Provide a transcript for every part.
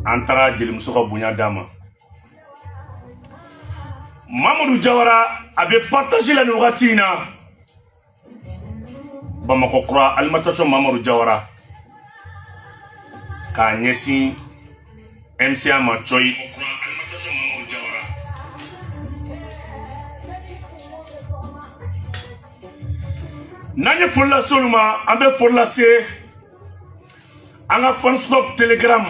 An taara jelimuso ka bonya d'a ma. Mamadou Diawara a bɛ partage la nin wagati in na. Bamakɔ kura alimentation Mamadou Diawara k'a ɲɛsin MCA ma cɔyi. N'an ye foli lase olu ma, an bɛ foli lase an ka fans club Telegram,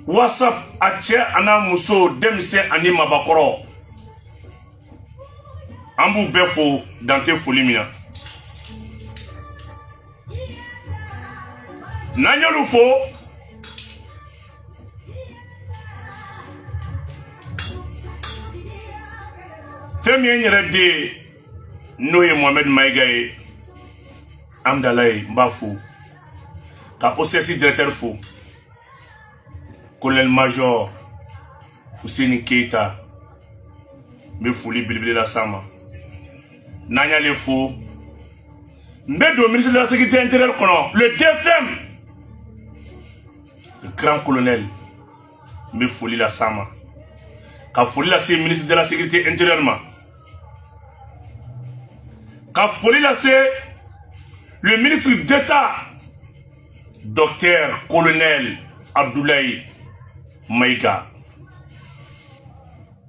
WhatsApp, a cɛ a n'a muso, denmisɛn ani mabakɔrɔ, an b'u bɛɛ fo dan tɛ foli min na. N'an y'olu fo, fɛn min ye n yɛrɛ den ye, n'o ye Mohamed Maïga ye, Amdalaye, n b'a fo, ka OCS directeur fo, colonel major Fousseni Keita, n bɛ foli belebele las'a ma. N'an y'ale fo, n bɛ don ministre de la sécurité intérieure kɔnɔ, le DFM, le grand colonel, n bɛ foli las'a ma, ka foli lase ministre de la sécurité intérieure ma, ka foli lase le ministre d'État, docteur colonel Abdoulaye Maïga.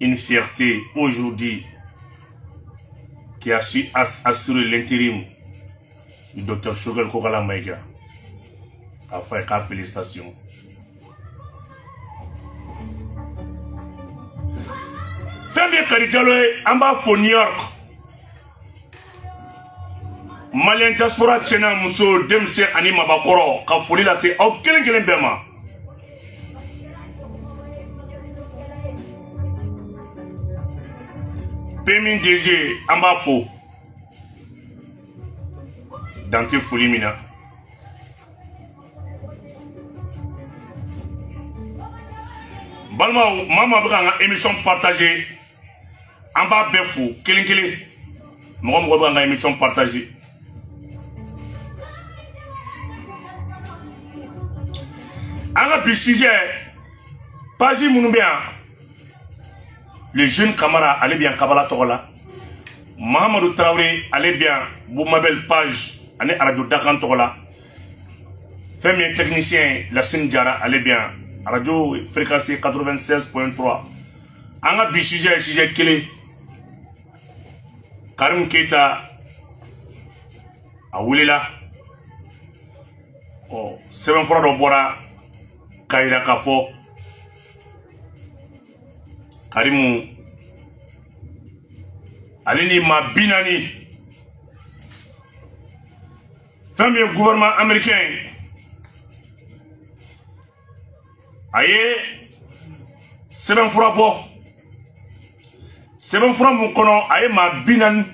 Une fierté aujourd'hui qui a su assurer l'intérim du docteur Choguel Kokalla Maïga. A fait félicitations. Fɛn Kadi Diallo ye, an b'a fo New York. Malien diaspora cɛ n'a muso, denmisɛn ani mabakɔrɔ, ka foli lase aw kelen kelen bɛɛ ma. PMI DG, an b'a fo dan tɛ foli min na. Balimaw, maa maa bɛ k'an ka émission partager, an b'a bɛɛ fo kelen kelen. Mɔgɔ mɔgɔ bɛ k'an ka émission partager. An ka bi sujet, page minnu bɛ yan, le jeune Kamara ale bɛ yan Kabala tɔgɔ la, Mahamadou Traoré ale bɛ yan Boumabel page ani Radio Dakan tɔgɔ la, fɛn min ye technicien Lassine Diarra ale bɛ yan radio fréquence 96.3. An ka bi sujet ye sujet kelen, Karim Keita a welela, ɔ sɛbɛnfura dɔ bɔra k'a yira k'a fɔ Karimu ale ni maa 40, fɛn min ye gouvernement américain ye, a ye sɛbɛnfura bɔ, sɛbɛnfura mun kɔnɔ a ye maa 40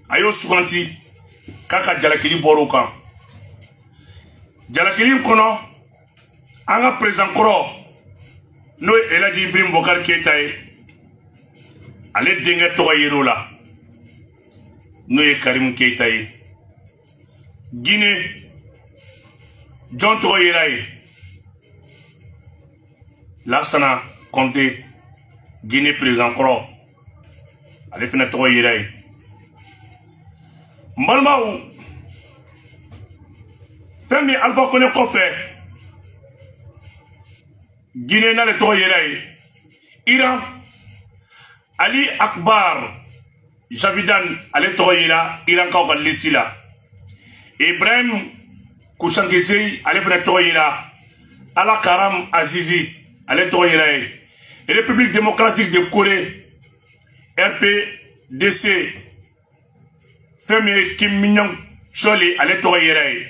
a y'o suganti k'a ka jalakili bɔr'o kan. Jalakili in kɔnɔ, an ka président kɔrɔ n'o ye El Hadji Ibrahim Boubacar Keita ye, ale denkɛ tɔgɔ yer'o la, n'o ye Karim Keita ye. Guinée, jɔn tɔgɔ yera ye? Lassana Conté, Guinée président kɔrɔ, ale fana tɔgɔ yera ye. N balimaw, fɛn min Alpha Condé kɔfɛ, Guinée n'ale tɔgɔ yera ye. Iran, Ali Akbar Javidan ale tɔgɔ yera Irankaw ka liste la. Ibrahim Kouchankizei ale fana tɔgɔ yera. Ala Karam Azizi ale tɔgɔ yera ye. République démocratique de Corée, RPDC, fɛn min ye Kim Myong Chol ale tɔgɔ yera ye.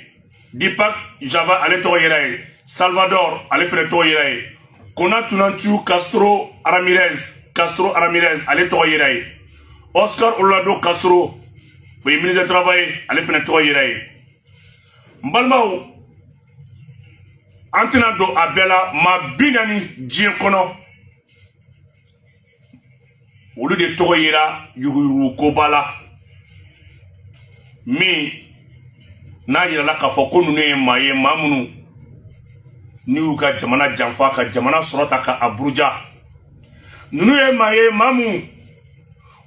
Deepak Java ale tɔgɔ yera ye. Salvador ale fana tɔgɔ yera ye. Kona Tunantiu Castro Ramirez, Castro Ramirez ale tɔgɔ yera ye. Oscar Orlando Castro, o ye ministre du travail, ale fana tɔgɔ yera ye. N balimaw, an tɛna don a bɛɛ la, maa 40 diɲɛ kɔnɔ, olu de tɔgɔ yera yuruguyurugu koba la, min n'a yirala k'a fɔ ko ninnu ye maa ye, maa minnu N'u y'u ka jamana janfa ka jamana sɔrɔ ta ka a buruja. Ninnu ye maa ye maa mun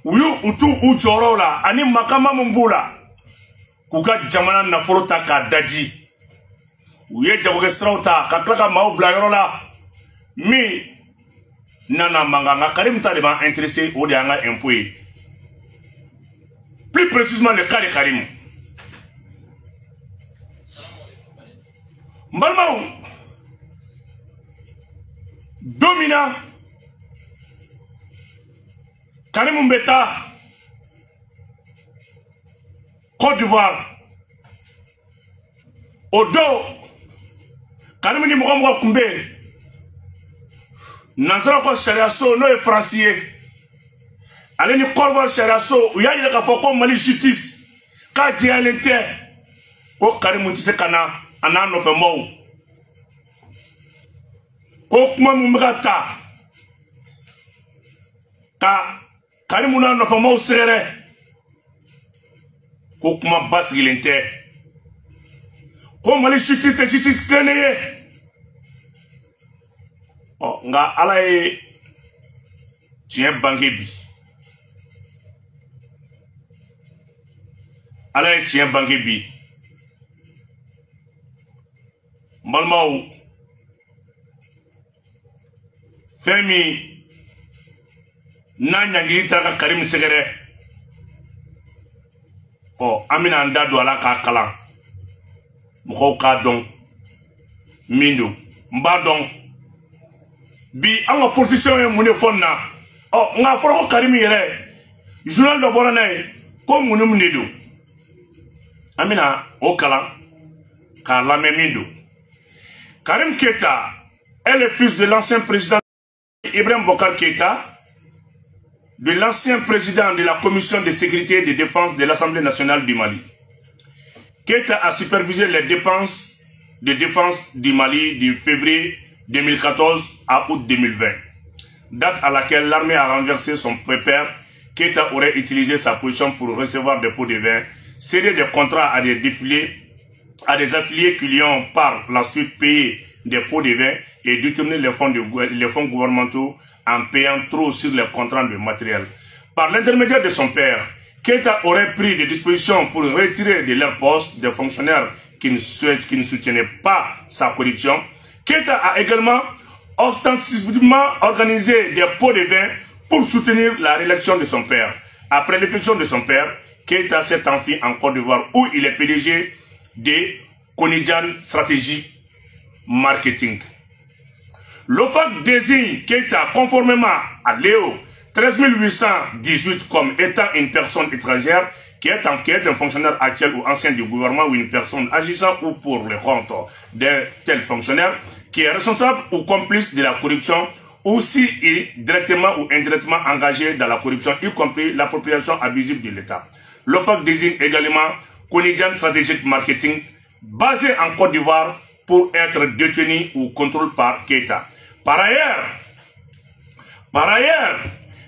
u y'u u t'u u jɔyɔrɔw la ani makama mun b'u la k'u ka jamana nafolo ta k'a daji. U ye jagokɛ siraw ta ka tila ka maaw bila yɔrɔ la min nana mankan. Nka Karim ta de b'an intéressé, o de y'an ka impôt ye, plus précisément le cas de Karim. N balimaw, don min na Karim bɛ taa Côte d'Ivoire, o don Karim ni mɔgɔ mɔgɔ tun bɛ yen, nansaraw ka sariyaso n'o ye Faransi ye, ale ni Côte d'Ivoire sariyaso, u y'a yira k'a fɔ ko Mali justice k'a jɛyalen tɛ, ko Karim tɛ se ka na a n'a nɔfɛmaaw, ko kuma min bɛ ka ta ka Karim n'a nɔfɛmaaw sɛgɛrɛ, ko kuma basigilen tɛ, ko Mali justice tɛ justice tilennen ye. Ɔ nka Ala ye tiɲɛ bange bi, Ala ye tiɲɛ bange bi. N balimaw, fɛn min n'a ɲangili taara ka Karim sɛgɛrɛ, ɔ an bɛna an da don a la k'a kalan mɔgɔw k'a dɔn min don. N b'a dɔn bi an ka politiciens ye mun de fɔ nin na. Ɔ nka a fɔra ko Karim yɛrɛ journal dɔ bɔra n'a ye ko mun ni mun de don, an bɛna o kalan k'a lamɛn min don. Karim Keita est le fils de l'ancien président Ibrahim Boubacar Keita, de l'ancien président de la Commission de sécurité et de défense de l'Assemblée nationale du Mali. Keita a supervisé les dépenses de défense du Mali du février 2014 à août 2020, date à laquelle l'armée a renversé son père. Keita aurait utilisé sa position pour recevoir des pots de vin, céder des contrats à des affiliés qui lui ont par la suite payé des pots de vin et détourner les fonds gouvernementaux en payant trop sur les contrats de matériel. Par l'intermédiaire de son père, Keita aurait pris des dispositions pour retirer de leur poste des fonctionnaires qui ne soutenaient pas sa corruption. Keita a également ostensiblement organisé des pots de vin pour soutenir la réélection de son père. Après l'élection de son père, Keita s'est enfui en Côte d'Ivoire où il est PDG de Konijan Strategy Marketing. L'OFAC désigne Keita conformément à Léo 13818 comme étant une personne étrangère qui est un fonctionnaire actuel ou ancien du gouvernement ou une personne agissant ou pour le compte d'un tel fonctionnaire qui est responsable ou complice de la corruption ou si il est directement ou indirectement engagé dans la corruption, y compris l'appropriation abusive de l'État. L'OFAC désigne également Konijan Strategic Marketing basé en Côte d'Ivoire pour être détenu ou contrôlé par Keita. Par ailleurs,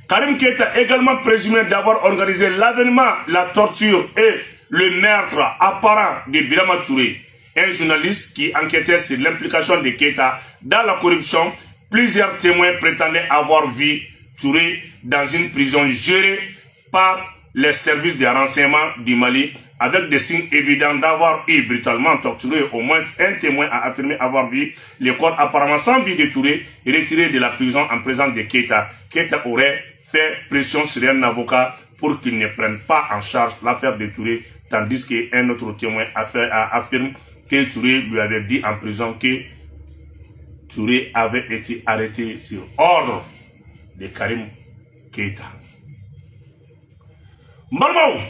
Karim Keita est également présumé d'avoir organisé l'avènement, la torture et le meurtre apparent de Birama Touré, un journaliste qui enquêtait sur l'implication de Keita dans la corruption. Plusieurs témoins prétendaient avoir vu Touré dans une prison gérée par les services de renseignement du Mali, avec des signes évidents d'avoir eu brutalement torturé. Au moins un témoin a affirmé avoir vu le corps apparemment sans vie de Touré retiré de la prison en présence de Keita. Keita aurait fait pression sur un avocat pour qu'il ne prenne pas en charge l'affaire de Touré, tandis qu'un autre témoin affirme que Touré lui avait dit en prison que Touré avait été arrêté sur ordre de Karim Keita. Mbalimaw,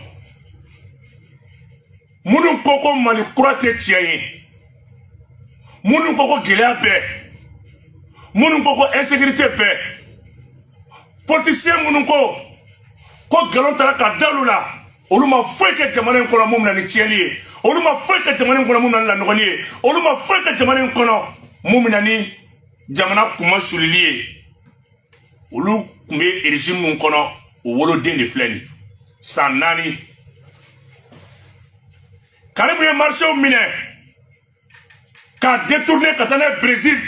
minnu ko ko Mali kura tɛ tiɲɛ ye, minnu ko ko gɛlɛya bɛɛ, minnu ko ko insécurité bɛɛ, politicien minnu ko ko nkalon taara ka da olu la, olu ma foyi kɛ jamana in kɔnɔ mun bɛ na ni tiɲɛni ye, olu ma foyi kɛ jamana in kɔnɔ mun bɛ na ni lanɔgɔli ye, olu ma foyi kɛ jamana in kɔnɔ mun bɛ na ni jamana kunmasulili ye. Olu tun bɛ régime mun kɔnɔ, o woloden de filɛ nin ye. San 4 Karim ye marché minɛ K'a détourner ka taa n'a ye Brésil.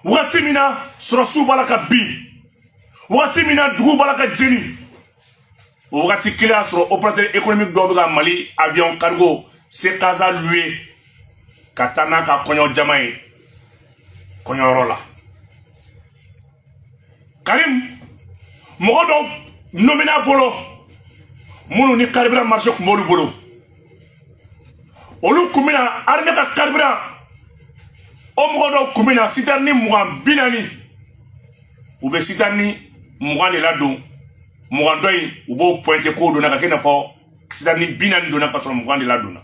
Wagati min na sɔrɔsiw b'a la ka bin, wagati min na duguw b'a la ka jeni, o wagati kelen y'a sɔrɔ opérateur économique dɔw bɛ ka Mali avion cargo Sekaza louer ka taa n'a ka kɔɲɔ jama ye kɔɲɔyɔrɔ la. Karim mɔgɔ dɔw nommé n'a bolo minnu ni carburant marché tun b'olu bolo, olu kun bɛna armée ka carburant, o mɔgɔ dɔw kun bɛna citerne 20 40, u bɛ citerne 20 de ladon, 20 dɔ in u b'o pointer k'o donna ka kɛ i n'a fɔ citerne 40 donna ka sɔrɔ 20 de ladonna.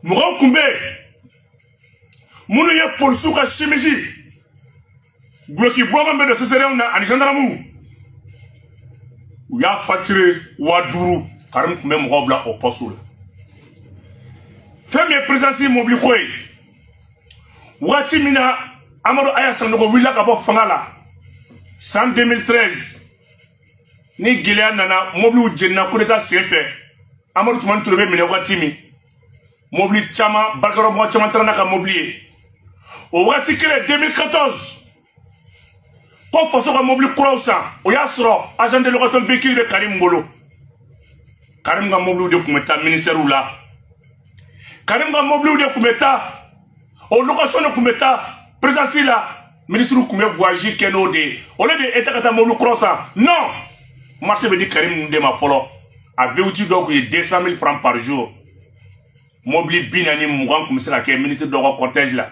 Mɔgɔw kun bɛ yen minnu ye polisiw ka simisi guloki bɔman bɛ don CCRM na ani gendarmew, u y'a facturé 5000. Karim tun bɛ mɔgɔw bila o poste la. Fɛn min ye présidence mobili ko ye, waati min na Amadu Aya Sanogo wulila ka bɔ fanga la san 2013, ni gɛlɛya nana, mobiliw jenina coup d'état sen fɛ. Amadu Tumani Ture bɛ minɛ waati min, mobili caman baarakɛyɔrɔmɔgɔ caman taara n'a ka mobili ye. O waati kelen 2014, ko faso ka mobili kuraw san, o y'a sɔrɔ agent de location véhicule bɛ Karim bolo. Karim ka mobiliw de tun bɛ taa ministère la, Karim ka mobiliw de tun bɛ taa o location de tun bɛ taa présidence la, ministre tun bɛ voyage kɛ n'o de ye. Au lieu de état ka taa mobili kuraw san, non, marché bɛ di Karim de ma fɔlɔ. A VOT dɔw tun ye 200 000 francs par jour. Mobili 40 20 tun bɛ se ka kɛ ministre dɔw ka cortège la,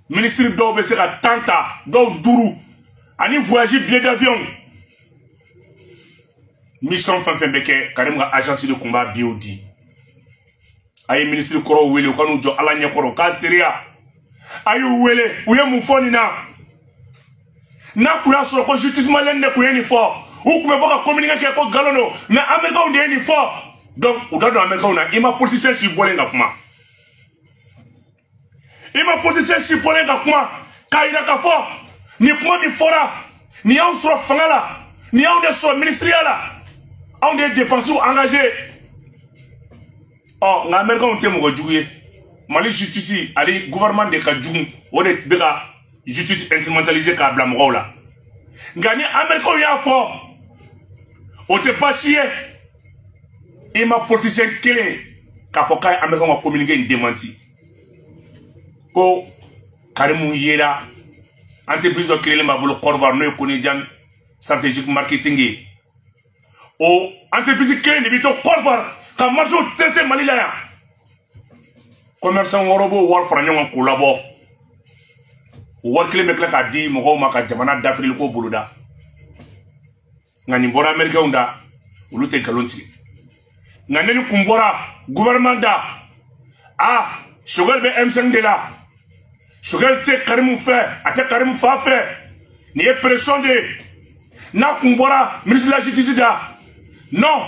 ministre dɔw bɛ se ka 10 ta, dɔw 5, ani voyage billet d'avion. Mission fɛn fɛn bɛ kɛ, Karim ka agence de tun b'a billet di. A ye ministre kɔrɔw wele u ka n'u jɔ Ala ɲɛkɔrɔ k'a seereya. A y'u wele, u ye mun fɔ nin na? N'a kun y'a sɔrɔ ko justice malienne de kun ye nin fɔ, u tun bɛ bɔ ka communiqué kɛ ko nkalon don, mais américains de ye nin fɔ. Donc u da don américains na. I ma politicien si bɔlen ka kuma, i ma politicien si bɔlen ka kuma k'a yira k'a fɔ nin kuma min fɔra, nin y'anw sɔrɔ fanga la, nin y'anw de sɔrɔ ministeriya la, anw de ye dépenses engagé. Ɔ nka américains tɛ mɔgɔ jugu ye. Mali justice ani gouvernement de ka jugu, o de bɛ ka justice instrumentaliser k'a bila mɔgɔw la. Nka ni américains y'a fɔ, o tɛ baasi ye. I ma politicien kelen k'a fɔ k'a ye américains ka communiqué in démenti ko Karimu yera entreprise dɔ créelen b'a bolo Côte d'Ivoire, n'o ye Konijan stratégique marketing ye. O entreprise kelen de bɛ to Côte d'Ivoire ka marché traité Mali la yan. Commerçant wɔɔrɔ b'o wari fara ɲɔgɔn kan k'o labɔ, o wari kelen bɛ tila k'a di mɔgɔw ma ka jamana dafirili ko boloda. Nka nin bɔra américains da, olu tɛ nkalon tigɛ. Nka ne ni kun bɔra gouvernement da, ah, Choguel bɛ M5 de la, Choguel tɛ Karimu fɛ, a tɛ Karimu fa fɛ, nin ye pression de ye. N'a kun bɔra ministre de la justice da, non,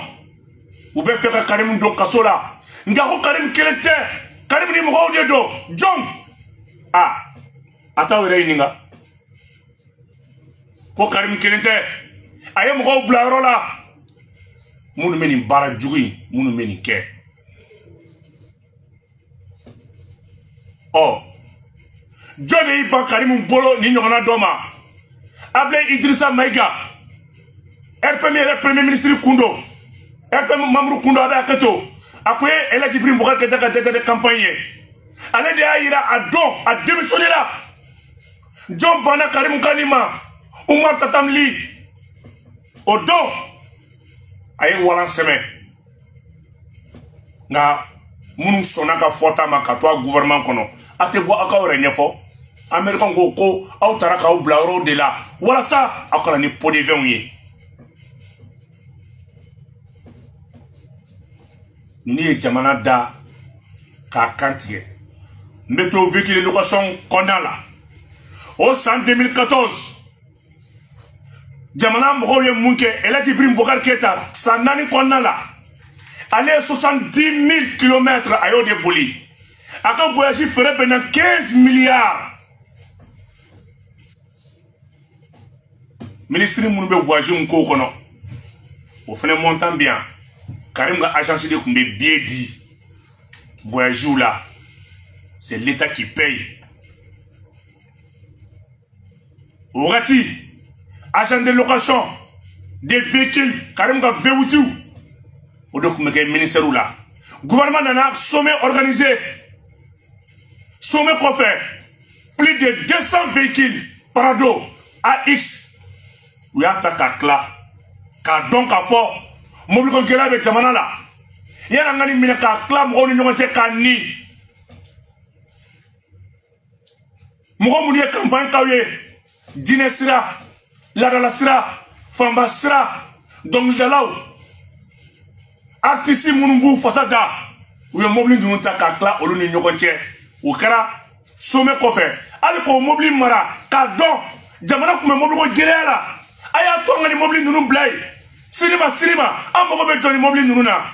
u bɛ fɛ ka Karimu don kaso la. Nka ko Karimu kelen tɛ, Karimu ni mɔgɔw de don. Jɔn ah, a t'aw yɛrɛ ɲininka ko Karimu kelen tɛ, a ye mɔgɔw bila yɔrɔ la minnu bɛ nin baara jugu in, minnu bɛ nin kɛ. Ɔ jɔn de y'i ban Karimu bolo ni ɲɔgɔnna dɔ ma? Ablaye Idrissa Maïga, RPM yɛrɛ premier ministre kun don, RPM membre kun don, a bɛ hakɛ to. A kun ye El Hadji Ibrahim Boubacar Keïta ka directeur de campagne ye, ale de y'a yira a don a démissionné la. Jɔn banna Karimu Kani ma? Umar Tatam Ly. O don a ye walan sɛmɛ, nka minnu sɔnna ka fɔta ma ka to a gouvernement kɔnɔ, a tɛ bɔ aw k'aw yɛrɛ ɲɛfɔ. Américains ko ko aw taara k'aw bila yɔrɔw de la walasa aw kana ni pot de vin ye. Ninnu ye jamana da k'a kan tigɛ. N bɛ to véhicule location kɔnɔna la. O san 2014, jamana mɔgɔw ye mun kɛ? El Hadji Ibrahim Boubacar Keïta san 4 kɔnɔna la, ale ye 70 000 kilomètres a y'o de boli. A ka voyage feere bɛnna 15 milliards. Ministre minnu bɛ voyage min k'o kɔnɔ, o fana montant bɛ yan. Karim ka agence de tun bɛ billet di. voyage la, c'est l'État qui paye. O wagati, agent de location des véhicules, Karim ka V8 o de tun bɛ kɛ ministère la. Gouvernement nana sommet organisé. Sommet kɔfɛ, plus de 200 véhicules Prado AX u y'a ta k'a tila k'a dɔn k'a fɔ mobiliko gɛlɛya bɛ jamana la. Yala an ka nin minɛ k'a tila mɔgɔw ni ɲɔgɔn cɛ k'a ni mɔgɔ minnu ye campagne k'aw ye, diinɛ sira, laadala sira, fanba sira, dɔnkilidalaw, artiste minnu b'u fasa da, u ye mobili ninnu ta k'a tila olu ni ɲɔgɔn cɛ. O kɛra sommet kɔfɛ. Hali k'o mobili mara k'a dɔn jamana tun bɛ mobiliko gɛlɛya la, a y'a to an ka nin mobili ninnu bila yen, sini ma sini ma an mago bɛ jɔ nin mobili ninnu na.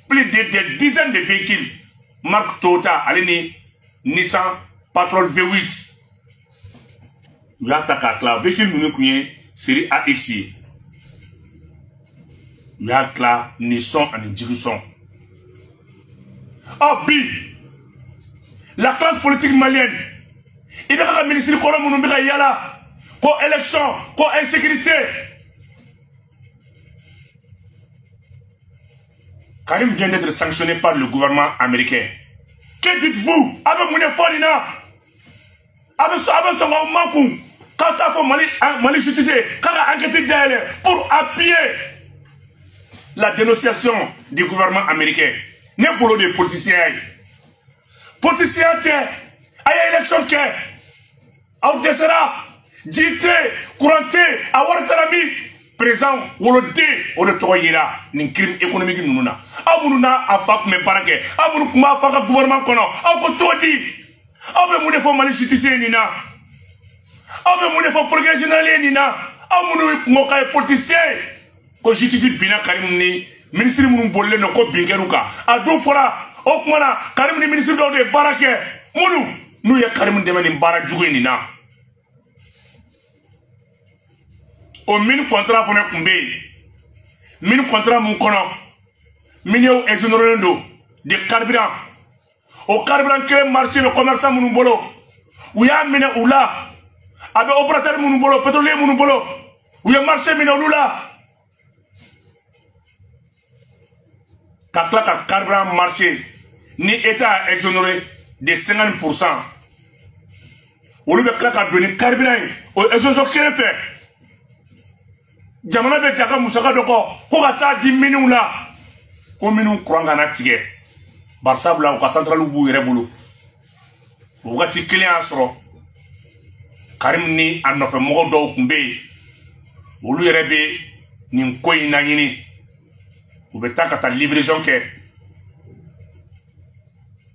Plus de des dizaines de véhicules marque Toyota ale ni Nissan Patrol V8 u y'a ta k'a tila. Véhicule ninnu tun ye série AX ye, u y'a tila nisɔn ani jigisɔn. Ɔ bi la classe politique malienne, i bɛ ka ministre kɔrɔ minnu bɛ ka yala ko élection, ko insécurité. Karim vient d'être sanctionné par le gouvernement américain. Que dites-vous? A bɛ mun de fɔ nin na? A bɛ sɔn k'aw makun k'aw t'a fɔ Mali justice k'a ka enquête dayɛlɛ pour appuyer la dénonciation du gouvernement américain. Ne bolo de ye politicien ye. Politicien tɛ, a ye élection kɛ, aw dɛsɛra, ji tɛ, courant tɛ, a wari taara min? Président woloden o de tɔgɔ yera nin crime économique ninnu na. Aw minnu n'a a fa tun bɛ baara kɛ, aw minnu tun b'a fa ka gouvernement kɔnɔ, aw ko cogo di? Aw bɛ mun de fɔ Mali justice ye nin na? Aw bɛ mun de fɔ procureur général ye nin na? Aw minnu kun ko k'a ye politicien ye, ko justice binna Karim ni ministre minnu bolilen don ko bin kɛr'u kan. A dun fɔra o tuma na Karim ni ministre dɔw de ye baara kɛ, minnu n'u ye Karim dɛmɛ nin baara jugu in nin na. O mine contrat fana tun bɛ yen, mine contrat mun kɔnɔ miniers exonéré don de carburant. O carburant kelen marché bɛ commerçant minnu bolo, u y'a minɛ u la. A bɛ opérateur minnu bolo, pétrolier minnu bolo, u ye marché minɛ olu la ka tila ka carburant marché ni état a exonéré de 50%, olu bɛ tila ka don ni carburant ye o exonération kelen fɛ. Jamana bɛ ja ka musaka dɔ kɔ ko ka taa di minnu la, ko minnu courant kana tigɛ, barisabula u ka centrale b'u yɛrɛ bolo. O wagati kelen y'a sɔrɔ Karim ni a nɔfɛmɔgɔ dɔw tun bɛ yen, olu yɛrɛ bɛ nin ko in laɲini, u bɛ taa ka taa livraison kɛ.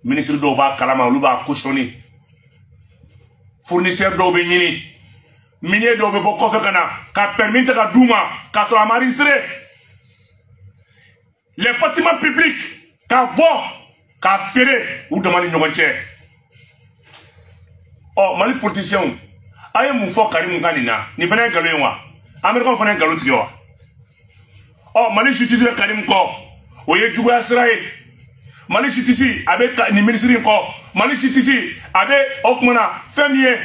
Ministre dɔw b'a kalama, olu b'a cautionner. Fournisseur dɔw bɛ ɲini, minier dɔw bɛ bɔ kɔfɛ ka na ka permis ta ka d'u ma k'a sɔrɔ a ma enregistré. Les bâtiments publics k'a bɔ k'a feere u dama ni ɲɔgɔn cɛ. Ɔ Mali politiciens, a ye mun fɔ Karim ka nin na? Nin fana ye nkalon ye wa? Américains fana ye nkalon tigɛ wa? Ɔ Mali justice bɛ Karim kɔ, o ye juguya sira ye. Mali justice a bɛ nin ministre in kɔ. Mali justice a bɛ o tuma na fɛn min ye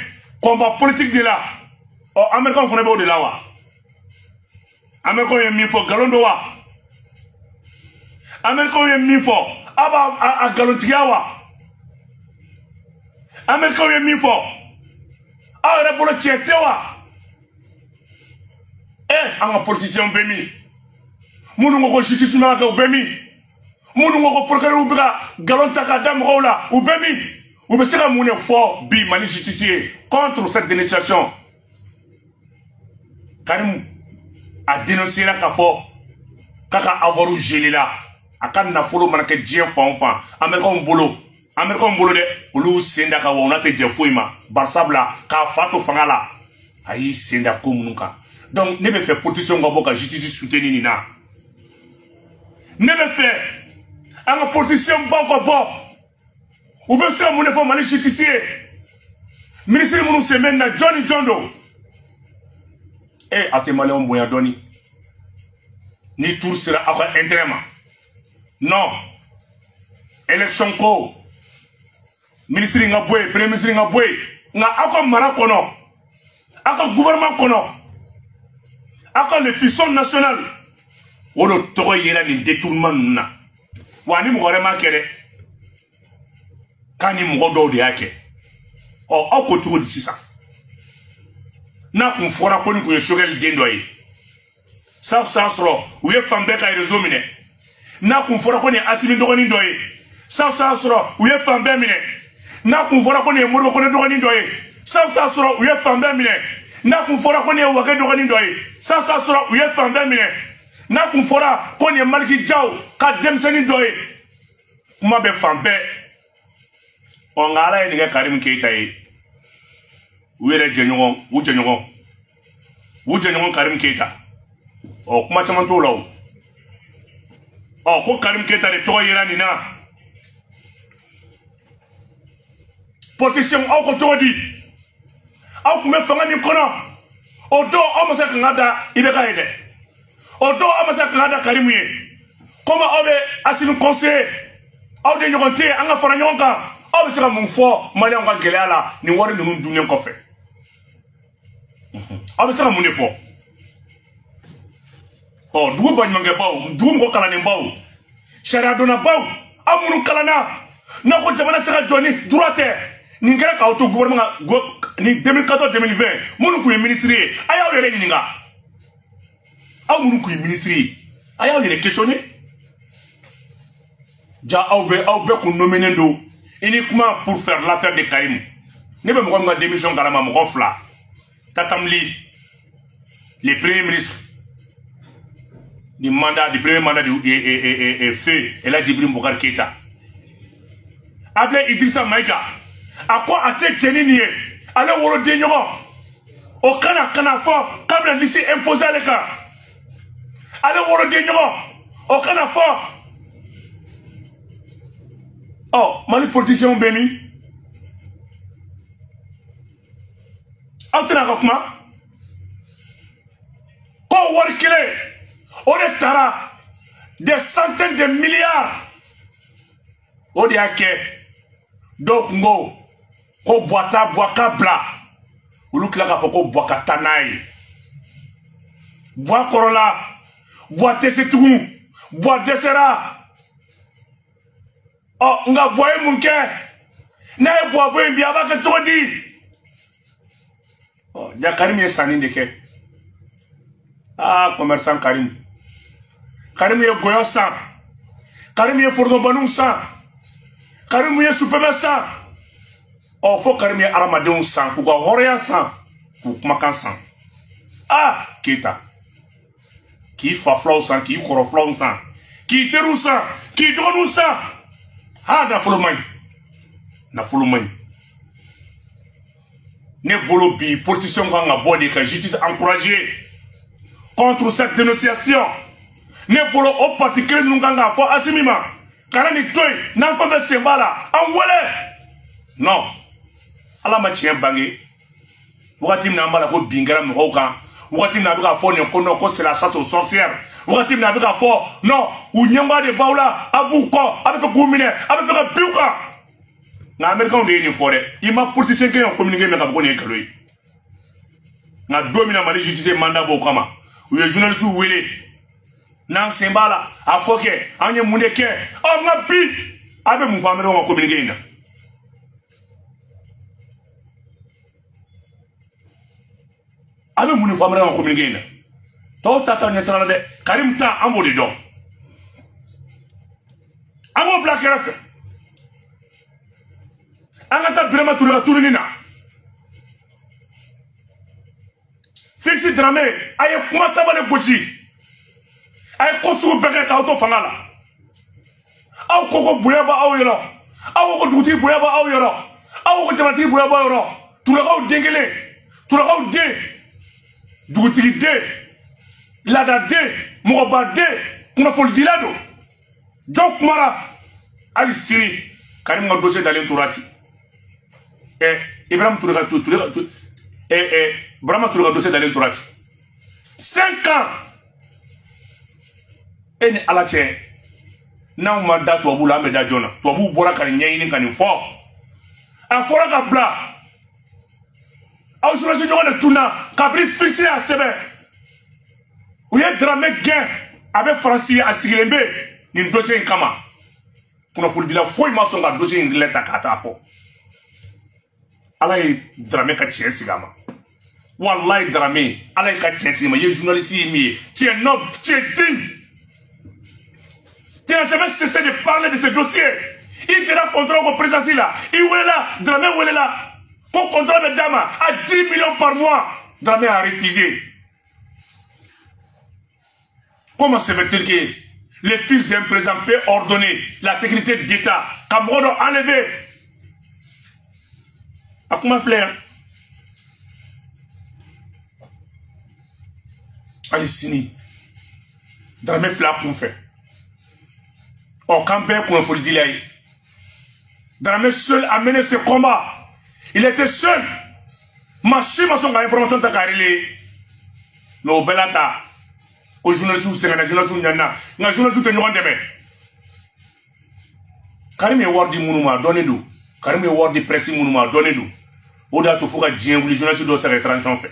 combat politique de la. Ɔ Américains fana b'o de la wa? Américains ye min fɔ nkalon don wa? Américains ye min fɔ a b'a a nkalontigiya wa? Américains ye min fɔ aw yɛrɛ bolo tiɲɛ tɛ wa? An ka politiciens bɛ min? Minnu ko ko justice man ka kɛ, u bɛ min? Minnu ko ko procureur bɛ ka nkalon ta k'a da mɔgɔw la, u bɛ min? U bɛ se ka mun de fɔ bi Mali justice ye contre cette dénonciation? Karim a dénoncé la k'a fɔ k'a ka avoir gelé la, a ka nafolo mana kɛ diɲɛ fan o fan, Américains bolo, Américains bolo dɛ, olu sen da ka wa u n'a tɛ jɛ foyi ma, barisabula k'a fa to fanga la, a y'i sen da ko minnu kan. Donc ne bɛ fɛ politiciens ka bɔ ka justice soutenir nin na. Ne bɛ fɛ an ka politiciens baw ka bɔ, u bɛ se ka mun de fɔ Mali justice ye? Ministre minnu sen bɛ nin na, jɔn ni jɔn don? A tɛ maliyɛnw bonya dɔɔni. Ni tour sera aw ka intérêt ma, non. Élection ko ministre nga bɔ yen, premier ministre nga bɔ yen, nka aw ka mara kɔnɔ, aw ka gouvernement kɔnɔ, aw ka le fiston national o de tɔgɔ yera nin détournement ninnu na. Wa ni mɔgɔ wɛrɛ m'a kɛ dɛ, k'a ni mɔgɔ dɔw de y'a kɛ. Ɔ aw ko cogo di sisan? N'a kun fɔra ko nin kun ye Choguel den dɔ ye, san sɔrɔ u ye fan bɛɛ ka réseau minɛ. N'a kun fɔra ko nin ye Asimi dɔgɔnin dɔ ye, san sɔrɔ u ye fan bɛɛ minɛ. N'a kun fɔra ko nin ye Modibo Kone dɔgɔnin dɔ ye, san sɔrɔ u ye fan bɛɛ minɛ. N'a kun fɔra ko nin ye Wage dɔgɔnin dɔ ye, san sɔrɔ u ye fan bɛɛ minɛ. N'a kun fɔra ko nin ye Maliki Jaw ka denmisɛnnin dɔ ye, kuma bɛ fan bɛɛ. Ɔ nka Ala ye nin kɛ Karim Keita ye, u yɛrɛ jɛɲɔgɔn, u jɛɲɔgɔn, u jɛɲɔgɔn Karim Keita. Ɔ kuma caman t'o la o. Ɔ ko Karim Keita de tɔgɔ yera nin na. Politicien aw ko cogo di? Aw tun bɛ fanga min kɔnɔ, o don aw ma se kanga da IBK ye dɛ, o don aw ma se kanga da Karimu ye. Komi aw bɛ Asimi conseiller, aw de ɲɔgɔn tɛ yen, an ka fara ɲɔgɔn kan. Aw bɛ se ka mun fɔ maliyɛnw ka gɛlɛya la nin wari ninnu dunnen kɔfɛ? Aw bɛ se ka mun de fɔ? Ɔ dugu baɲumankɛbaw, dugu mɔgɔ kalannenbaw, sariyadonnabaw, aw minnu kalanna, n'aw ko jamana tɛ se ka jɔ ni droit tɛ, nin kɛra k'aw to gouvernement ka ni 2014 2020 minnu tun ye ministre ye, a y'aw yɛrɛ ɲininka. Aw minnu tun ye ministre ye, a y'aw yɛrɛ questionner. Ja aw bɛɛ kun nommé don uniquement pour faire l'affaire de Karim. Ne bɛ mɔgɔ min ka démission kalama, mɔgɔ fila, Tatam Ly, le premier ministre du mandat, du premier mandat du feu El Hadji Ibrahim Boubacar Keïta. Ablaye Idrissa Maïga, a ko a tɛ jɛn ni nin ye, ale woloden ɲɔgɔn, o kana fɔ k'a bɛna liste imposer ale kan. Ale woloden ɲɔgɔn, o kana fɔ. Ɔ Mali politiciens bɛ min? Aw tɛna ka kuma ko wari kelen o de taara des centaines de milliards, o de y'a kɛ dɔw kun ko ko Buwa ta Buwa ka bila, olu tila k'a fɔ ko Buwa ka taa n'a ye. Buwa kɔrɔla, Buwa tɛ se tugun, Buwa dɛsɛra. Ɔ nka Buwa ye mun kɛ? N'a ye Buwa bɔ yen bi, a b'a kɛ cogo di? Ɔ ja Karim ye sanni de kɛ. Aa commerçant Karim, Karim ye gɔyɔ san, Karim ye foronobaniw san, Karim ye supɛmɛ san. Ɔ fo Karim ye hadamadenw san, k'u ka hɔrɔnya san, k'u kumakan san. Aa Keita, k'i fa filaw san, k'i kɔrɔ filaw san, k'i teriw san, k'i dɔgɔninw san. Ha nafolo man ɲi, nafolo man ɲi. Ne bolo bi politicien kan ka bɔ de ka justice encourager contre cette dénonciation. Ne bolo o parti kelen ninnu kan k'a fɔ Asimi ma, kana nin to yen, n'an fɛn fɛn sen b'a la, an wele. Non, Ala ma tiɲɛ bange. Wagati min na an b'a la ko bin kɛra mɔgɔw kan, wagati min na a bɛ k'a fɔ nin ko non, ko c'est la chasse aux sorcières, wagati min na a bɛ k'a fɔ non, u ɲɛngoya de b'aw la, a b'u kɔ, a bɛ fɛ k'u minɛ, a bɛ fɛ ka bin u kan. Nka américains de ye nin fɔ dɛ, i ma politicien kelen ka communiqué mɛn k'a fɔ ko nin ye nkalon ye. Nka don min na Mali justice ye mandat b'o kama, u ye journalistes wele, n'an sen b'a la, a fɔ kɛ an ye mun de kɛ. Ɔ nka bi a bɛ mun fɔ américains ka communiqué in na? A bɛ mun de fɔ américains ka communiqué in na? Tɔw ta t'aw ɲɛsira la dɛ, Karim ta an b'o de dɔn, an b'o bila kɛrɛfɛ. An ka taa Birama Ture ka tununi na. Félix Dramé, a ye kuma tabale gosi, a ye ko sugu bɛɛ kɛ k'aw to fanga la. Aw ko ko bonya b'aw yɔrɔ, aw ko ko dugutigi bonya b'aw yɔrɔ, aw ko ko jamanatigi bonya b'aw yɔrɔ. Turakaw den kelen, Turakaw den, dugutigi den, laadaden, mɔgɔba den, kunnafonidila don. Jɔn kumara hali sini Karim ka dossier dalen tora ten. Ibrahim Touré ka Birama Touré ka dossier dalen tora ten. 5 ans. E ni Ala cɛ, N'anw ma da tubabuw la, an bɛ da jɔn na? Tubabuw bɔra ka nin ɲɛɲini ka nin fɔ. A fɔra ka bila. Aw journaliste ɲɔgɔn de tunna kabini Sphinx y'a sɛbɛn. U ye Dramé gɛn, a bɛ Faransi, a sigilen bɛ nin dossier in kama. Kunnafonidila foyi ma sɔn ka dossier in relais ta k'a taa fɔ. Ala ye Dramé ka tiɲɛ sigi a ma. Wallahi Dramé, Ala ye ka tiɲɛ sigi a ma. I ye journaliste ye min ye, tu es noble, tu es digne. Tu n'as jamais cessé de parler de ce dossier. Il dira contrat au président là. Il voulait là, Dramé voulait là. Pour contrat de dame à 10 millions par mois. Dramé a refusé. Comment se fait-il que le fils d'un président peut ordonner la sécurité d'État, Cameroun enlevé? À comment faire? Allez, sini. Dramé fila kun fɛ. Ɔ k'an bɛɛ kunnafoni dila ye. Dramé seul a mené ce combat. Il était seul. Maa si ma sɔn ka information ta k'a relayer. Mais o bɛɛ la ta, ko journaliste sɛgɛnna, journaliste ɲanina, nka journaliste tɛ ɲɔgɔn dɛmɛ. Karim ye wari di minnu ma, a dɔnnen don. Karim ye wari di presse minnu ma, a dɔnnen don. O de y'a to fo ka diɲɛ wuli, journaliste dɔw sɛgɛn transition fɛ.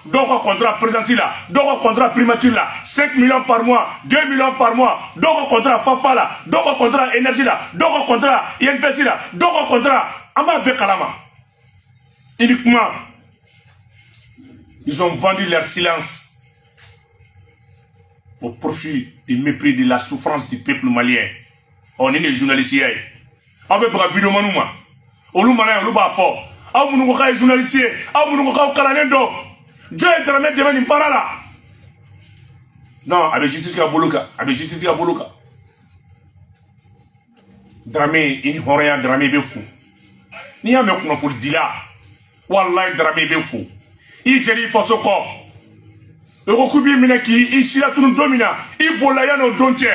Dɔw ka contrat présidence la, dɔw ka contrat primature la, 5 millions par mois, 2 millions par mois, dɔw ka contrat FAPA la, dɔw ka contrat énergie la, dɔw ka contrat INPS la, dɔw ka contrat, an b'a bɛɛ kalama. Uniquement, ils ont vendu leur silence au profit du mépris de la souffrance du peuple malien. Ɔ ni de ye journaliste ye. Aw bɛ baga videomaniw ma, olu mana ye, olu b'a fɔ. Aw minnu ko k'a ye journaliste ye, aw minnu ko k'aw kalannen don, jɔn ye Dramé dɛmɛ nin baara la? Non, a bɛ justice ka bolo kan, a bɛ justice ka bolo kan. Dramé, i ni hɔrɔnya, Dramé i bɛ fo. N'i y'a mɛn kunnafoni dila, walayi Dramé i bɛ fo. I jɛn'i faso kɔ. I ko k'u b'i minɛ k'i si latunu don min na, i bolila yanni o don cɛ.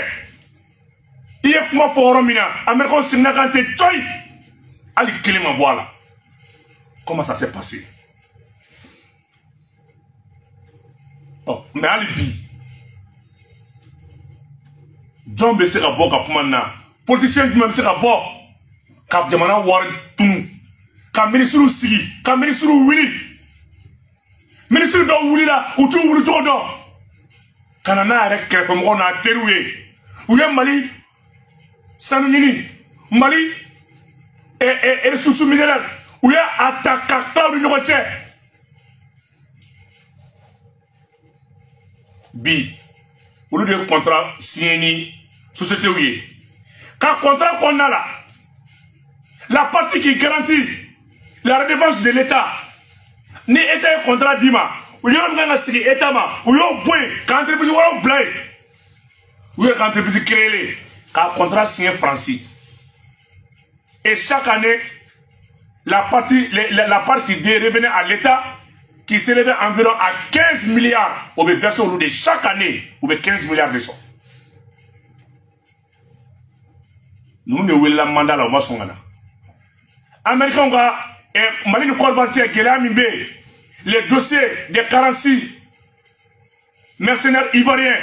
I ye kuma fɔ yɔrɔ min na, Américains seginna kan ten cɔyi. Hali kelen ma bɔ a la. Comment ça s'est passé? Ɔ mais hali bi, jɔn bɛ se ka bɔ ka kuma nin na? Politicien jumɛn bɛ se ka bɔ ka jamana wari tunu, ka minisiriw sigi, ka minisiriw wuli? Minisiri dɔw wulila, u t'u wuli cogo dɔn, ka na n'a yɛrɛ kɛrɛfɛmɔgɔw n'a teriw ye. U ye Mali sanu ɲini, Mali ressources minérales, u ye a ta ka tila u ni ɲɔgɔn cɛ. Bi olu de ye contrat signé ni société ye. Ka contrat kɔnɔna la, la partie qui garantit la redevance de l'État, ni État ye contrat d'i ma, u yɔrɔ min kan ka sigi État ma, u y'o bɔ yen ka entreprise wɛrɛw bila yen. U yɛrɛ ka entreprise créer k'a contrat signé Faransi. Et chaque année, la partie, la part qui revenait à l'État, qui s'élevait environ à 15 milliards, on veut verser au de chaque année, on veut 15 milliards de sons. Nous ne voulons pas mandat là, on va s'en aller. Américains, Mali ni Côte d'Ivoire, gɛlɛya min bɛ yen, les dossiers des 46 mercenaires ivoiriens,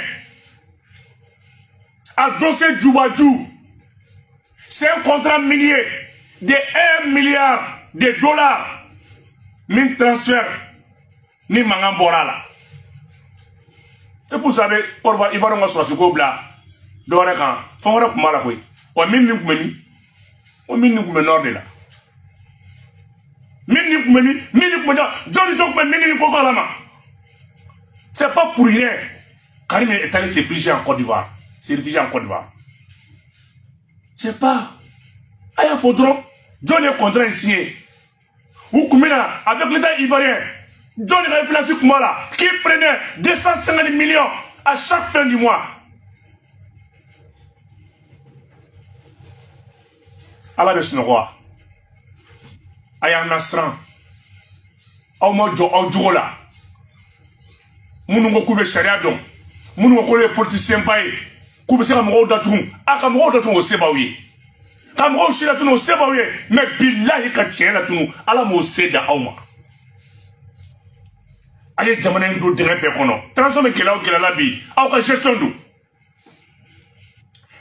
a dossier Djoubadjou, c'est un contrat minier de 1 milliard de dollars, min transfert ni mankan bɔra la. C'est pour ça que Côte d'Ivoire, Ivoiriens ka sɔrɔsi ko bila dɔ wɛrɛ kan, fɛn wɛrɛ tun b'a la koyi. Wa min ni tun bɛ min? O min ni tun bɛ nord de la. Min ni tun bɛ min? Min ni tun bɛ jɔn ni jɔn tun bɛ min ni ko kalama? C'est pas pour rien. Karim est allé se réfugier en Côte d'Ivoire. Se réfugier en Côte d'Ivoire. C'est pas. A y'a fɔ dɔrɔn, jɔn ye contrat in signé? U tun bɛ na avec l'État ivoirien. Jɔn de ka influence tun b'a la? Qui prenait 250 millions à chaque fin du mois? Ala bɛ sunɔgɔ wa? A y'an lasiran. Aw ma jɔ aw jogo la. Minnu ko k'u bɛ sariya dɔn, minnu ko k'olu ye politicien ba ye, k'u bɛ se ka mɔgɔw datugu, a ka mɔgɔw datugu o se b'aw ye, ka mɔgɔw si latunu o se b'aw ye, mais bilahi ka tiɲɛ latunu, Ala m'o se da aw ma. A ye jamana in don dingɛ bɛɛ kɔnɔ. Transition bɛ gɛlɛya o gɛlɛya la bi, aw ka gestion don.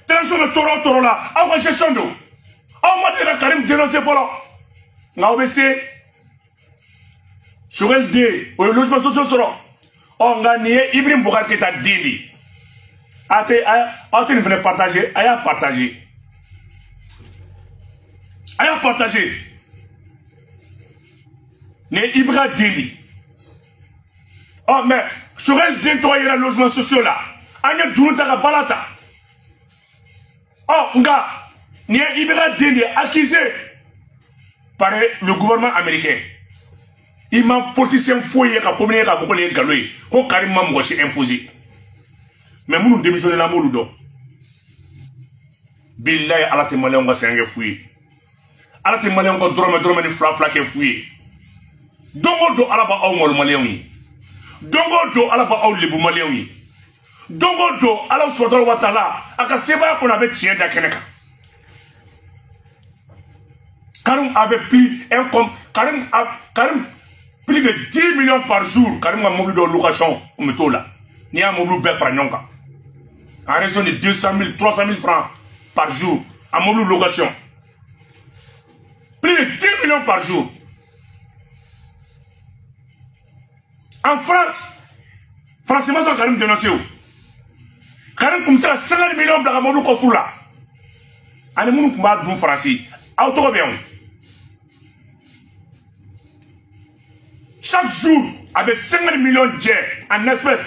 Transition bɛ tɔɔrɔ o tɔɔrɔ la, aw ka gestion don. Aw ma deli ka Karim dénoncer fɔlɔ. Nka aw bɛ se. Choguel den, o ye logement social sɔrɔ. Ɔ nka nin ye Ibrahim Boubacar Keïta den de ye. Aw tɛ nin fana partager, a y'a partager. A y'a partager. Nin ye Ibra den de ye. Ɔ mais Choguel den tɔgɔ yera logement social la. An ye dunu ta ka bala ta. Ɔ nka nin ye Ibra den de ye accusé par le gouvernement américain. I ma politicien foyi ye ka communiquer k'a fɔ ko nin ye nkalon ye, ko Karim ma mɔgɔ si imposer. Mais minnu démissionné la, an b'olu dɔn. Bilayi, Ala tɛ maliyɛnw ka sɛgɛn kɛ fu ye. Ala tɛ maliyɛnw ka dɔrɔmɛ dɔrɔmɛ ni fila fila kɛ fu ye. Don o don Ala b'aw malo maliyɛnw ye. Don o don Ala b'aw lebu maliyɛnw ye. Don o don Ala subahanahu wa taala a ka sebaaya kɔnɔ a bɛ tiɲɛ da kɛnɛ kan. Karim avait pris un Karim Karim plus de 10 millions par jour. Karim ka mobili dɔw location kun bɛ t'o la. N'i y'a mobili bɛɛ fara ɲɔgɔn kan, en raison de 200 000, 300 000 francs par jour en mobili location, plus de 10 millions par jour. En France, Français ma sɔn Karim dénoncer o. Karim kun bɛ se ka 50 millions bila ka mobili kɔfu la. Ani minnu kun b'a dun Faransi, aw tɔgɔ bɛ yan o. Chaque jour, avec 50 millions de jets en espèces,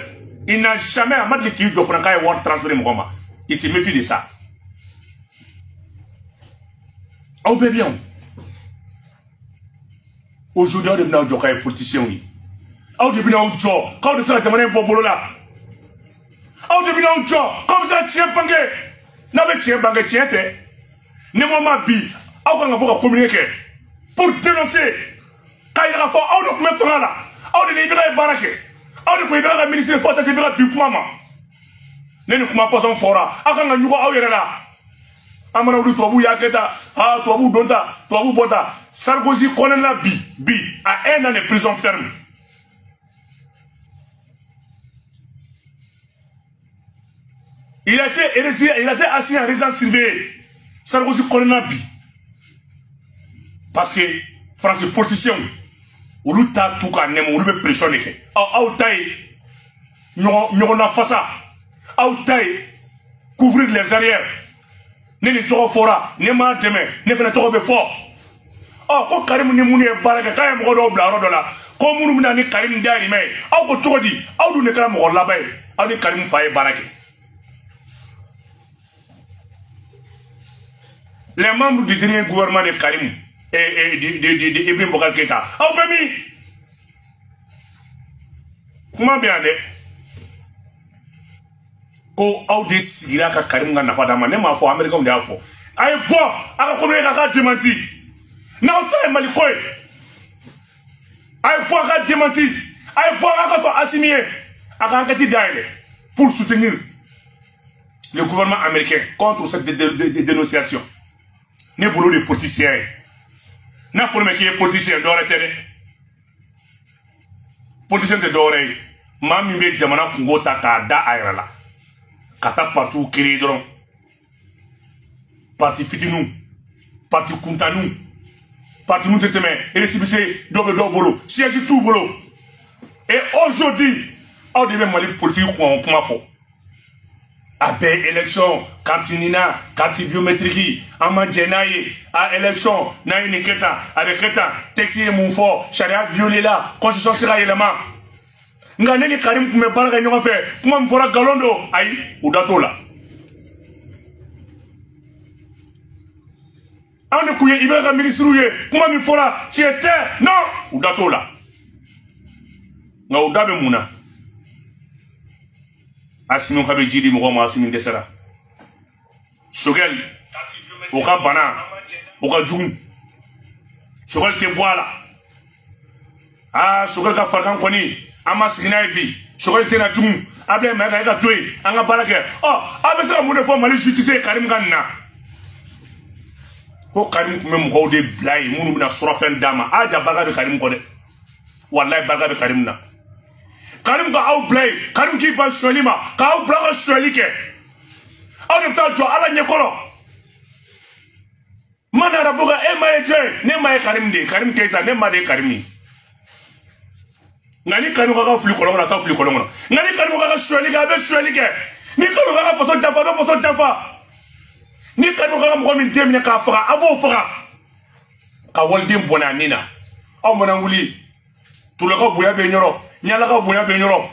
il n'a jamais, à ma dit qu'il doit faire un transfert. Il se méfie de ça. On peut bien. Aujourd'hui, on est des politiciens. On est des gens. Quand on est des gens, on est des gens. Comme ça, tiens, banque. Non, mais tiens, banque, tiens, ne m'a bi, on va communiquer pour dénoncer. Quand il a fait, on a fait là. On a dit, baraké. On a dit, ministre, faut que tu kuma. Ne ni kuma façon fora. A kan ka ɲugu aw yɛrɛ la. An mana wuli tubabu y'a kɛ tan, ah tubabu don ta, tubabu bɔ ta. Sarkozy kɔnɔna bi, bi, à un an de prison ferme. Il a été assis en résidence surveillée. Sarkozy kɔnɔna bi. Parce que Français politicien, olu ta tout ka nɛmɛ, olu bɛ pression de kɛ. Aw ta ye ɲɔgɔn na fasa. Aw ta ye couvrir les arrières. Ne ni tɔgɔ fɔra, ne m'a dɛmɛ, ne fana tɔgɔ bɛ fɔ. Ɔ ko Karim ni minnu ye baara kɛ, k'a ye mɔgɔ dɔw bila yɔrɔ dɔ la, ko minnu bɛna ni Karim dahirimɛ ye. Aw ko cogo di? Aw dun de kɛra mɔgɔ laban ye. Aw ni Karim fa ye baara kɛ. Les membres du dernier gouvernement de Karim et de Ibrahim Boubacar Keïta, aw bɛ min? Kuma bɛ yan dɛ. Ko aw de sigira ka Karim ka nafa d'a ma. Ne m'a fɔ, américains de y'a fɔ. A ye bɔ a ka communiqué k'a ka démenti. N'aw ta ye Mali ko ye, a ye bɔ a ka démenti. A ye bɔ a ka fɔ Assimi ye a ka enquête dayɛlɛ pour soutenir le gouvernement américain contre cette dénonciation. Ne bolo de politicien ye. N'a fɔra ma k'i ye politicien, dɔwɛrɛ tɛ dɛ. Politicien tɛ dɔwɛrɛ ye. Maa min bɛ jamana kungo ta k'a da a yɛrɛ la. Ka taa parti créer dɔrɔn. Parti fitininw, parti kuntaninw, parti ninnu tɛ tɛmɛ récépissé dɔw bɛ dɔw bolo, siège t'u bolo. Et aujourd'hui, aw de bɛ Mali politique kuma fɔ. A bɛɛ élection, carte NINA, carte biométrique, an ma jɛn n'a ye. A élection, n'a ye nin kɛ tan, a bɛ kɛ tan, texte ye mun fɔ, sariya violé la, constitution tɛ se ka yɛlɛma. Nka ne ni Karim tun bɛ baara kɛ ɲɔgɔn fɛ, kuma min fɔra nkalon don, ayi, u da t'o la. Anw de kun ye IBK ka ministres ye, kuma min fɔra tiɲɛ tɛ, non, u da t'o la. Nka u da bɛ mun na? Assimi ka bɛ ji di mɔgɔw ma, Assimi dɛsɛra. Choguel, o ka bana, o ka jugu. Choguel tɛ bɔ a la. Aa, Choguel ka farigan kɔni, an ma sigi n'a ye bi. Choguel tɛna tugun. Abdoulaye Maïga e ka to yen, an ka baara kɛ. Ɔ, aw bɛ se ka mun de fɔ Mali justice ye Karim ka nin na? Ko Karim tun bɛ mɔgɔw de bila yen minnu bɛna surafɛn d'a ma. A ja barika bɛ Karim kɔ dɛ. Walayi barika bɛ Karim na. Karim ka aw bila yen, Karim k'i ban sonyali ma, k'aw bila ka sonyali kɛ. Aw de bɛ taa jɔ Ala ɲɛkɔrɔ. Mana rabuka e ma ye jɔn ye? Ne ma ye Karim de ye, Karim Keita, ne ma de ye Karim ye. Nka ni Karim ka fili kɔlɔn kɔnɔ, a taa fili kɔlɔn kɔnɔ. Nka ni Karim ka sonyali kɛ, a bɛ sonyali kɛ. Ni Karim ka faso janfa, a bɛ faso janfa. Ni Karim ka mɔgɔ min den minɛ k'a faga, a b'o faga. Ka waliden bɔnɛ a nin na. Aw mana wuli, Tulakaw bonya bɛ yɔrɔ, Ɲalakaw bonya bɛ yɔrɔ,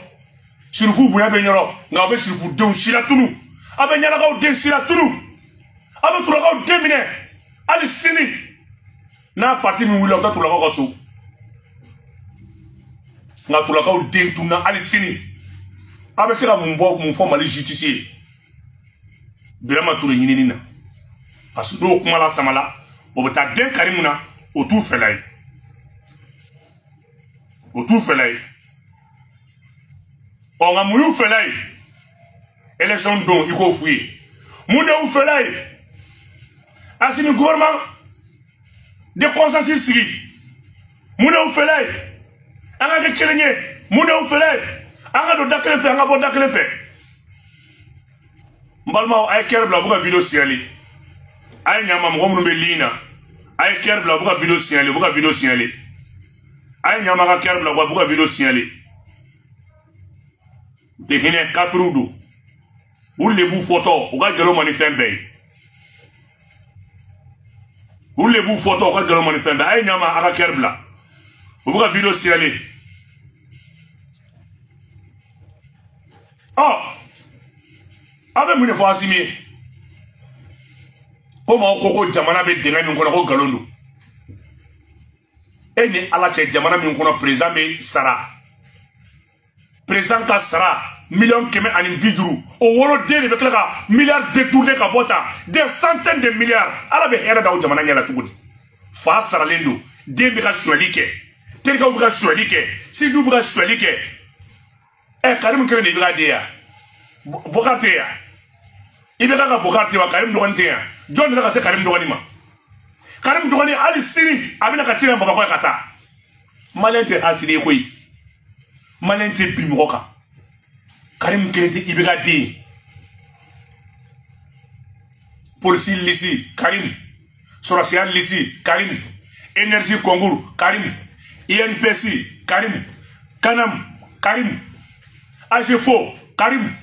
Sirifu bonya bɛ yɔrɔ, nka aw bɛ Sirifudenw silatunu, aw bɛ Ɲalakaw den silatunu, aw bɛ Tulakaw den minɛ. Hali sini n'a parti min wulila, u bɛ taa Tulakaw ka so. Nka Tulakaw den tunna hali sini. Aw bɛ se ka mun bɔ, mun fɔ Mali justice ye? Birama Ture ɲinini na, parce que n'o kuma la sama la, o bɛ taa den Karimu na, o t'u fɛla ye, o t'u fɛla ye. Ɔ nka mun y'u fɛla ye? Élection don, i k'o f'u ye. Mun de y'u fɛla ye? Assimi gouvernement de consensus sigi. Mun de y'u fɛla ye? An ka kɛ kelen ye. Mun de y'u fɛla ye? An ka don da kelen fɛ, an ka bɔ da kelen fɛ. N balimaw, a ye kɛrɛ bila, u bɛ ka vidéo signaler. A ye ɲama mɔgɔ minnu bɛ ligne na, a ye kɛrɛ bila, u bɛ ka vidéo signaler, u bɛ ka vidéo signaler. A ye ɲama ka kɛrɛ bila, u bɛ ka vidéo signaler. U tɛ hinɛ, kafiriw don. U lebu fɔtɔ, u ka gɛlɛn ma ni fɛn bɛɛ ye. U lebu fɔtɔ, u ka gɛlɛn ma ni fɛn bɛɛ ye. A ye ɲama a ka kɛrɛ bila, u bɛ ka vidéo signaler. Ɔ aw bɛ mun de fɔ Assimi ye? Ko maaw ko ko jamana bɛ dingɛ min kɔnɔ, ko nkalon don. E ni Ala cɛ, jamana min kɔnɔ président bɛ sara, président ka sara 150 millions, o woloden de bɛ tila ka milliards détourné ka bɔ tan, des centaines de milliards. Ala bɛ hɛrɛ da o jamana ɲɛ la cogo di? Fa saralen don, den bɛ ka sonyali kɛ, terikɛw bɛ ka sonyali kɛ, sinjiw bɛ ka sonyali kɛ. Ɛ Karim kelen de bɛ ka den yan, Bokar tɛ yan, i bɛ ka Bokar tɛ wa? Karim dɔgɔnin tɛ yan. Jɔn de ka se Karim dɔgɔnin ma? Karim dɔgɔnin hali sini a bɛna ka ci la Bamakɔ ka taa. Maliyɛn tɛ hasidi ye koyi, Maliyɛn tɛ bin mɔgɔ kan. Karim kelen tɛ IBK den ye. Polisi lisi Karim, sɔrɔsiya lisi Karim, énergie concours Karim, INPS Karim, Kanam Karim, AGFO Karim,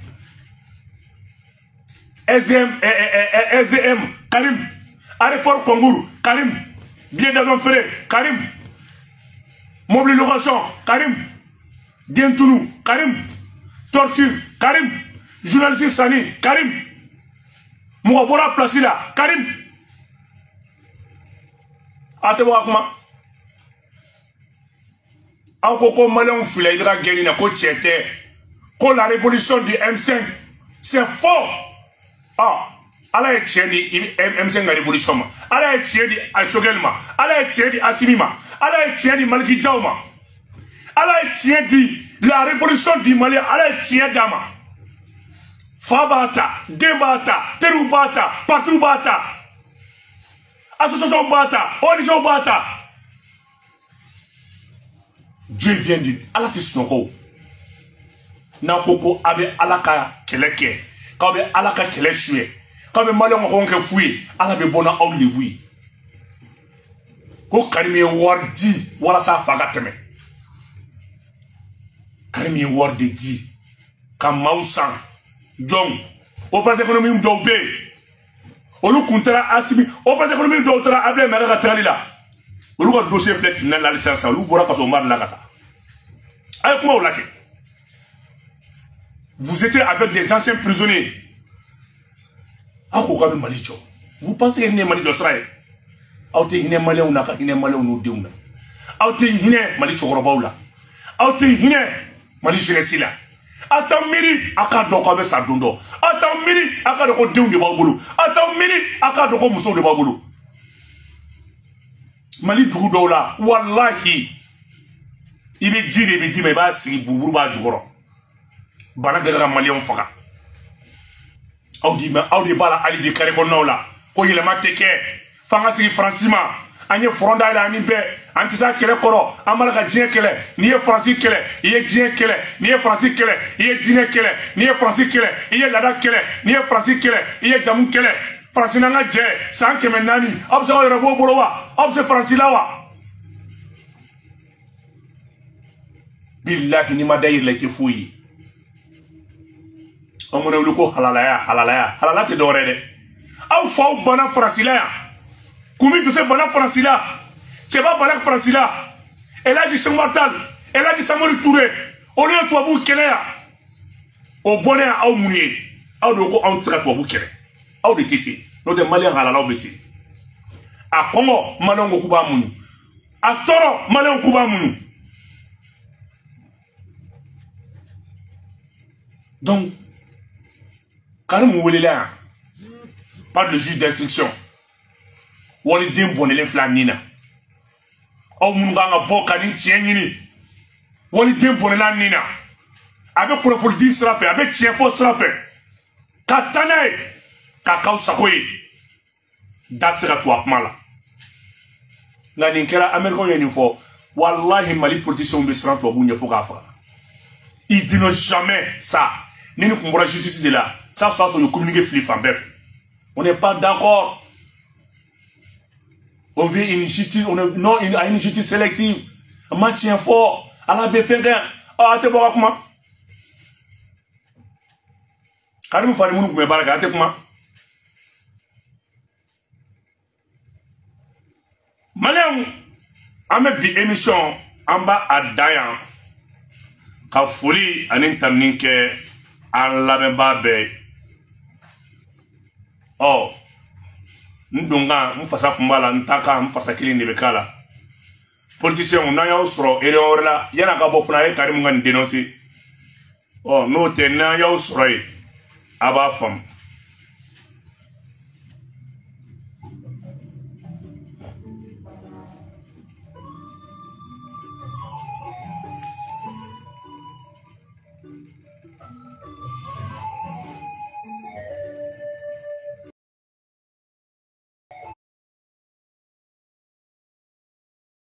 SDM, SDM Karim, aéroport concours Karim, billet d'avion feere Karim, mobili location Karim, Dentunu Karim, torture Karim, journaliste Sani Karim, mɔgɔ bɔra place la Karim. A tɛ bɔ ka kuma. Aw ko ko maliyɛnw filɛ i bɛ ka gɛnni na, ko tiɲɛ tɛ, ko la révolution du M5 c'est faux. Ah, Ala ye tiɲɛ di M5 ka révolution ma, Ala ye tiɲɛ di Choguel ma, Ala ye tiɲɛ di Assimi ma, Ala ye tiɲɛ di Maliki Diaw ma, Ala ye tiɲɛ di la révolution du Mali, Ala ye tiɲɛ d'a ma. Fa b'a ta, den b'a ta, teriw b'a ta, partiw b'a ta, association b'a ta, ONG b'a ta. Dieu vient de Ala tɛ sunɔgɔ o. N'a ko ko a bɛ Ala ka kɛlɛ kɛ, k'aw bɛ Ala ka kɛlɛ suɲɛ, k'aw bɛ maliyɛnw ka hɔn kɛ fu ye, Ala bɛ bɔ n'aw lebu ye. Ko Karim ye wari di walasa a fa ka tɛmɛ. Karim ye wari de di ka maaw san. Jɔn opérateur économique dɔw bɛ yen, olu kun taara Assimi, opérateur économique dɔw taara Abdoulaye Maïga ka tagali la, olu ka dossier filɛ tribunal la hali sisan, olu bɔra ka sɔrɔ u ma la ka taa. A ye kumaw lajɛ. Vous étiez avec des anciens prisonniers. Aw ko k'a bɛ Mali jɔ. Vous pensez que nin ye Mali jɔ sira ye? Aw tɛ hinɛ maliyɛnw na ka hinɛ maliyɛnw n'u denw na. Aw tɛ hinɛ Mali cɛkɔrɔbaw la. Aw tɛ hinɛ Mali jeunesse la. Aw t'aw miiri aw k'a dɔn k'aw bɛ sa don dɔ. Aw t'aw miiri aw k'a dɔn ko denw de b'aw bolo. Aw t'aw miiri aw k'a dɔn ko musow de b'aw bolo. Mali dugu dɔw la, walahi, i bɛ ji de bɛ d'i ma, i b'a sigi buruburu b'a jukɔrɔ. Bana kɛlen ka maliyɛnw faga. Aw de b'a la hali bi kare kɔnɔnaw la ko yɛlɛma tɛ kɛ, f'an ka sigi Faransi ma. An ye front dayɛlɛ ani bɛɛ. An tɛ s'a kɛlɛ kɔrɔ, an b'a la ka diɲɛ kɛlɛ. N'i ye Faransi kɛlɛ, i ye diɲɛ kɛlɛ. N'i ye Faransi kɛlɛ, i ye diinɛ kɛlɛ. N'i ye Faransi kɛlɛ, i ye laada kɛlɛ. N'i ye Faransi kɛlɛ, i ye jamu kɛlɛ. Faransi n'an ka jɛ san 400, aw bɛ se k'aw yɛrɛ bɔ o bolo wa? Aw bɛ se Faransi la wa? Bilahi n'i ma da i yɛrɛ la i tɛ foyi ye. An mana wuli ko halalaya halalaya halala tɛ dɔwɛrɛ ye dɛ. Aw faw banna Faransi la yan. Kumi Jose banna Faransi la. Cɛba banna Faransi la. Elhaji Sékou Tall, Elhaji Samori Touré, olu ye tubabuw kɛlɛ yan. O bɔnnen yan aw minnu ye, aw de ko anw tɛ se ka tubabu kɛlɛ. Aw de tɛ se. N'o tɛ maliyɛn halalaw bɛ se. A kɔngɔ maliyɛnw ko k'u b'a muɲu. A tɔɔrɔ maliyɛnw k'u b'a muɲu. Donc, Karim welela yan par le juge d'instruction, waliden bɔnɛlen fila nin na. Aw minnu kan ka bɔ ka nin tiɲɛ ɲini, waliden bɔnɛla nin na. A bɛ kunnafoni di sira fɛ, a bɛ tiɲɛ fɔ sira fɛ, ka taa n'a ye, k'a k'aw sago ye. Da tɛ se ka to a kuma la. Nka nin kɛra Américains ye nin fɔ, walahi Mali politiciens bɛ siran tubabuw ɲɛ fo k'a faga. Ils dénoncent jamais ça. Ni ni kun bɔra justice de la, ça soit sur le communiqué fili fan bɛɛ fɛ. On n'est pas d'accord. On veut une justice, on est, non, une justice sélective. Ma tiɲɛ fɔ, ala bɛ fɛn kɛ, a tɛ bɔ ka kuma. Karimu Fari minnu tun bɛ baara kɛ, a tɛ kuma. Maliyɛnw, an bɛ bi émission, an b'a a dan yan ka foli ani tanuni kɛ an lamɛnbaa bɛɛ ye. Ɔ, n donkan n fasa kun b'a la, n takan n fasa kelen de bɛ k'a la. Politiciens, n'an y'aw sɔrɔ réunion wɛrɛ la, yan'a ka bɔ fana a ye Karimu ka nin dénoncer. Ɔ, n'o tɛ n'an y'aw sɔrɔ yen, a b'a faamu.